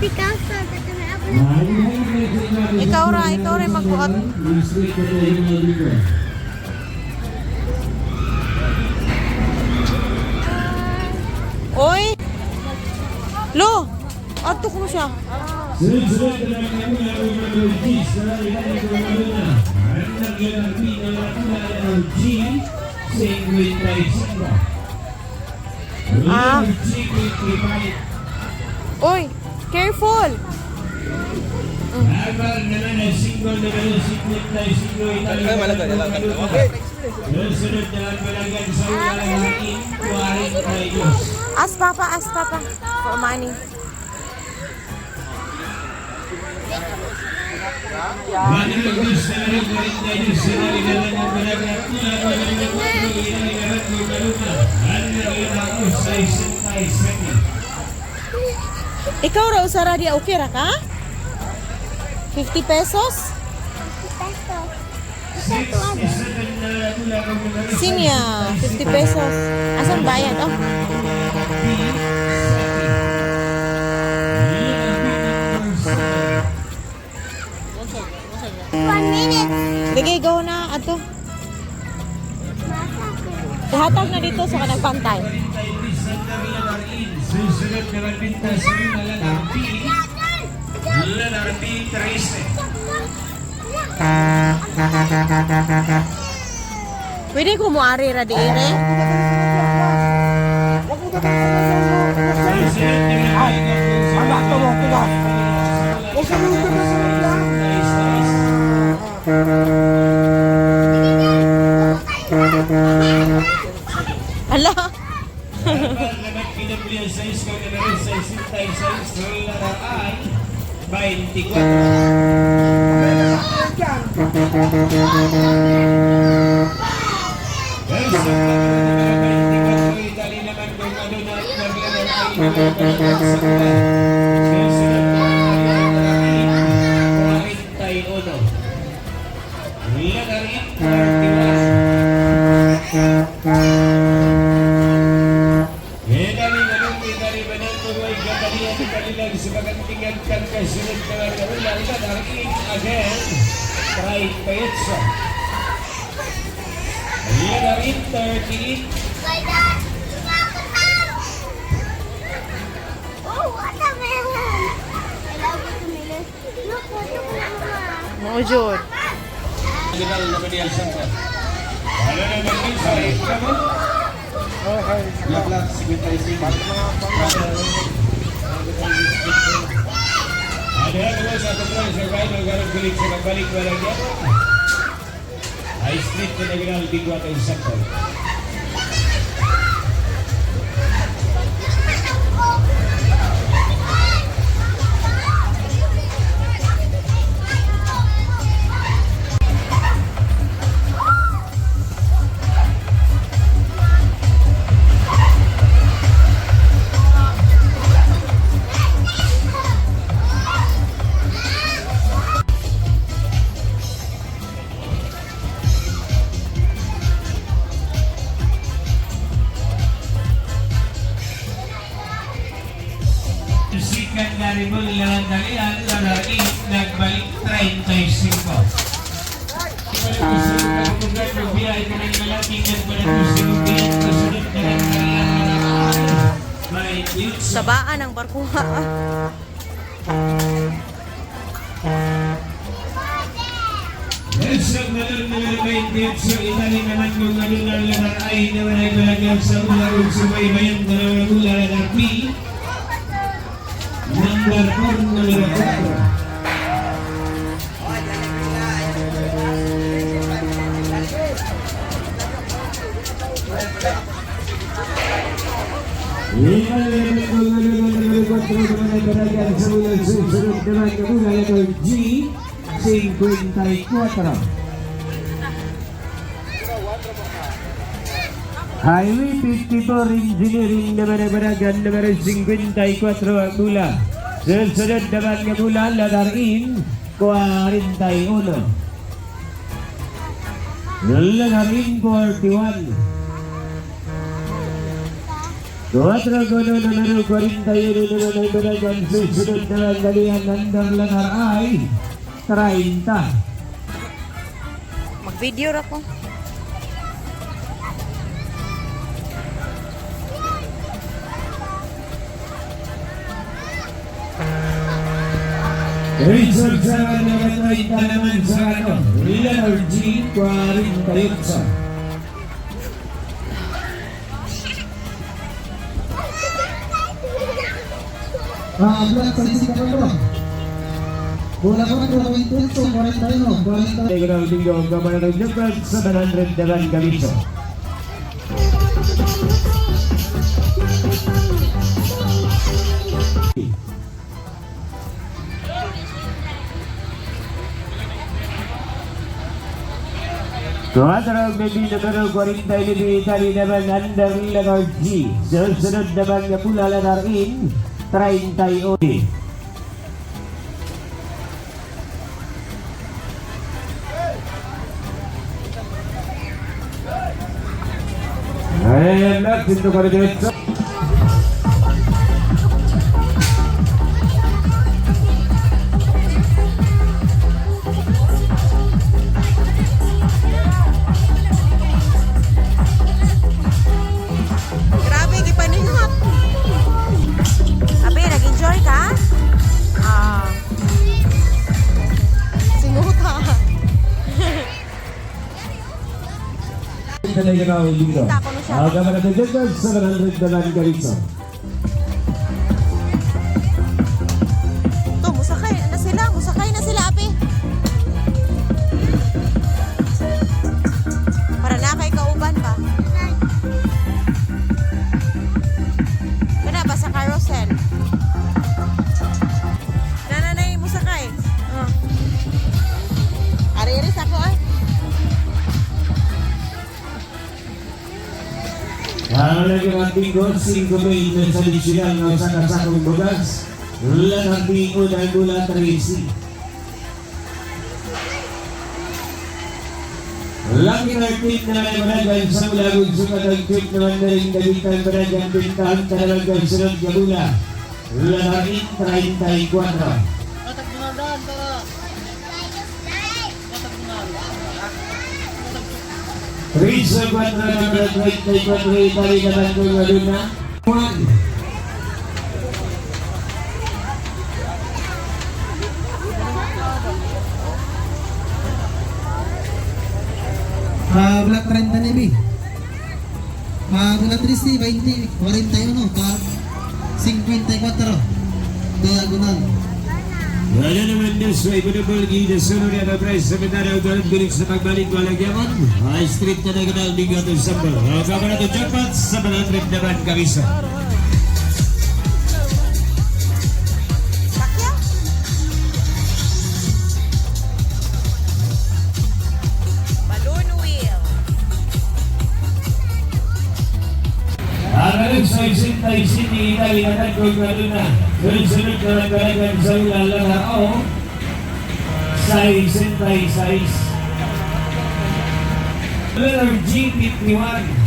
Picasso. Ikaw ra magbuhat. Oy! Lo! Ato ko siya. Sunod-sunod na lang ang number G sa ilalim ng Luna. Ang LRB na ng G, 55. Ah. G, 55. Oy! Careful! Alvar naman ang single na gano'n, 55, Italy. Ay, malaga, malaga. Okay. Sunod na ang balagan sa ulang hakin, 42. Ask Papa for money. Manilagos na rin 42 sa ilalim ng balagan, tula ng balagan, ilalim ng Luna. Ang ako sa 67. Ikaw raw sa radya, okay ra ka? 50 pesos? Peso. 67 na tula kung numero Sinya, 50 pesos. Asan bayad? Oh, 1 minute. Sige, go na. Ato. Ihatag na dito sa kanang pantay. Susunod na magbinta sa LRB, LRB 13. Pwede ko muari ra di ere. Susunod na Pagbato mo, tigas. O sa mga tigas lang. Ala. Naman kinabili sa isko na meron sa 66 ay 24. Pero sa numero 24, Italy naman kung ano na ang again, 38. Oh, watermelon. I love watermelon. Look, watermelon. Mo jud. General naman niya sa Ano naman din sa mo? Black, 55. Ano naman sa control sa right ng garang kulit sa pagbalik walang yan. High Street na General Bigwa kay Sakol. Sikan na rin mo nilang dalian, lalaki, nagbalik 35. Sabaan ang barkuha. Itali naman kung ano na lang ay naman ay balagyan sa ula ug subaybayan na naman ula ng P. Number 4, numero 4. G 54. Highway 54 Engineering naman ang baragan numero 54 ang bula. Sunod-sunod naman nga bula, lalarin 41. Lalarin 41. 4-1 número 41 naman ay baragan. Susunod na ang dalihan ng letter I, 30. Mag-video ra ko. Richard sa number 30 naman sa ano, letter G, 48. Black 64. Bola 4, 28, 41, 40. Diagonal Bingo, gamana ng Japan, 700 naman gamito. Cuatro, baby, número 49, Italy naman, under letter G. Susunod naman nga pula letter in, 38. Ayan na, 148. Grabe, gipaningat. Abe, nag-enjoy ka? Ah. Singuta. Diagonal Bingo. Ang gamana ng Japan, 700 naman gamito. To, musakay na sila. Musakay na sila, abe. Para na kay kauban ba? Kana ba sa carousel? Nananay, musakay. Oh. Ari-ari sa ako ay. Ang lagi ng Bingo, 5,000 na sa additional ng sa kasakong bugas. Letter B, unang gula, 13. Lucky 13 na lang baragan sa ulagog sumatag quick naman na rin dagitan baragan bintahan tanawagan sunod gabula. Letter E, 34. Rizzo 4 number 34 Italy naman kung Luna. 1. Black 39. Bola 13, 20, 41, 54. Diagonal. Wala naman na sa ibinubol ginasunod na prize sa Mindanao Golf Gulik sa pagbalik walang yaman. High Street na naganal Bingo to Sambal. Ang na to jackpot sa 700 naman kamisa. Sakya? Balloon wheel. Ang sa 67 Italy naman kung Luna. Sunod-sunod na lang baragan sa ulala na o. 66. Letter G51.